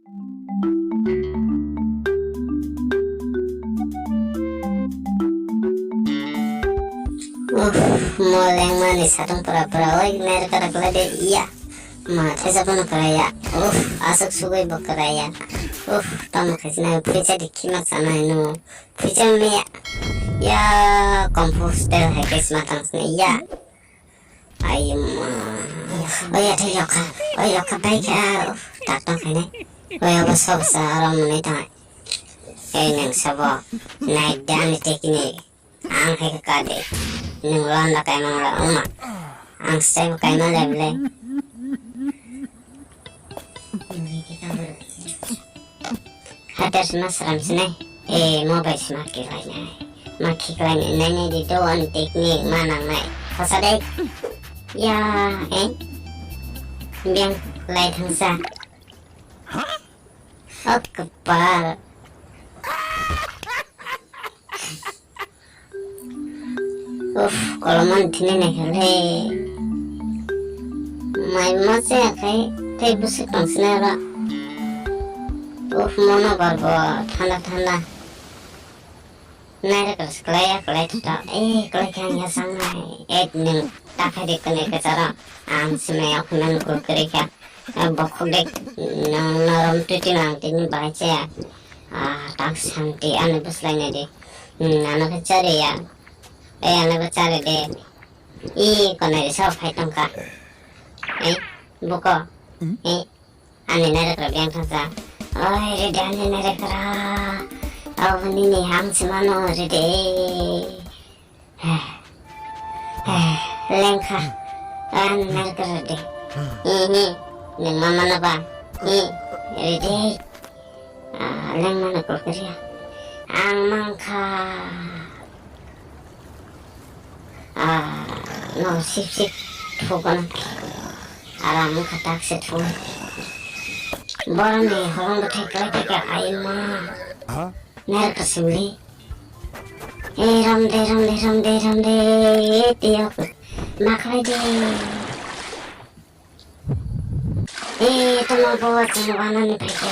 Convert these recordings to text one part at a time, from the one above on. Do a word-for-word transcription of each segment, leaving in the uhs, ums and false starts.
Uff, mo lengmani satung pura pura oi nairok kwrak lai de ya. Ma thesa bono kwraya. Uff, aswk sugwi bo kwraya. Uff, tamo khaisina phuisa di khimak sanai no. Phuisa me ya. Composter hai khe sma tang sini ya. Ai ma. Oi ya thai yokha. Oi yokha bai kha. Uff, tak tong khainai. Oi abo sob sa aram nai thang. Ei nang sabo. Nai dan technique. Ang hai kha de. Nwng lon da kai mang la uma. Ang style kai ma le ble. Hater sma sram sne. E mobile sma ki lai nai. Ma ki lai nai nai di do an technique ma nang nai. Khosa de. Ya, eh. Biang lai thang sa. O kwpal. Uff, kolomani thini naikha le. Mai ma chaya khai tei bwswk tong sini oro. Uff, mono barbo thanda thanda. Nairok kwlai ya kwlai tho. Eh, kwlai kha ya sangnai. Eh, nwng ta khai de kwnwi kwcharo. Ang swnai o khwnani kul kwrwi kha. Bokhok de, nwng norom twi twi nang tini bahai chaya. Ah, tak santi ani bwslai nai di. Hmm, ano khe chari ya. Ei, ano bo chari de. I, konai de sao phai tongkha. Ei, buko. Ei, ani nairok rok yang thangsa. Oi, rede ani nairok rok. Abo nini hang simano rede. Lengkha. Ani nairok rok rede. Hi, hi. Nwng ma mano ba. Hi, rede. Ah, lengmano kol kwrwi ya. Ang mankha. Ah, no sip sip thukono. Aram wngkha tak se thu. Boroni holong bwthai kwlai thai kha ai ma. Huh? Ner kwswli. Eh, rom de, rom de, rom de, rom de. Eh, tiyok. Ma khlai de. Eh, tamo bo chwng wanani phaikha.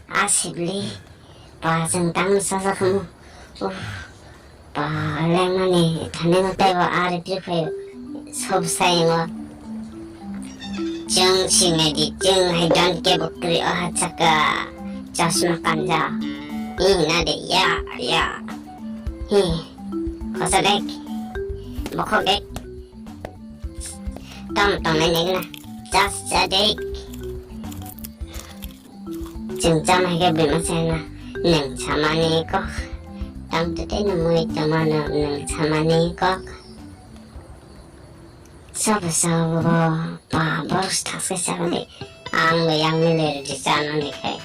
A sibli. Ba chwng tang sajak khamu. Uff. Ba lengmani thanino teibo ari phirphai sob sayengo. Chwng sinai di chwng hai don kebo kwrwi o hachaka. Chasma kanja. Ih, na de ya, ya. Hi. Khosa dek. Bokhok dek. Tamo tongnai nai gana. Chas cha dek. Chwng chama hai khe bwrwi masa hino nwng samani kok. Tang twi tei nwng mui tongmano nwng samani kok. Sabo sabo ba borok thaksa chama di. Ang bo yang milwi rwdi chanani khai.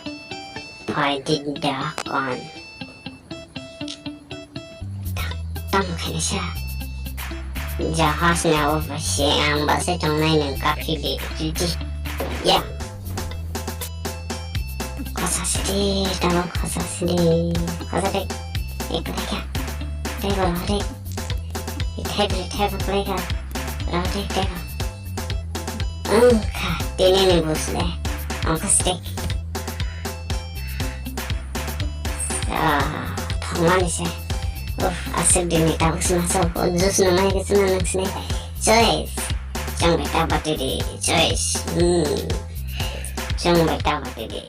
Phai di da kon. Tamo khainai sa. Jahaj ni abo bai se ang bachai tongnai nwng kaphi di ridi. Ya. Khosa sidi, tamo khosa sidi. Khosa de. Ek dekha. Tei bo rode. Ithai bri thai bo kwlai kha. Rode tei bo. Wng kha, tini ni bus le. Ang kha stick. Ah, thangmani se. Uff, aswk dini tabuk sma sok. O juice no mai khe sma nang sini. Choice. Chwng bai ta bati di. Choice. Hmm. Chwng bai ta bati di.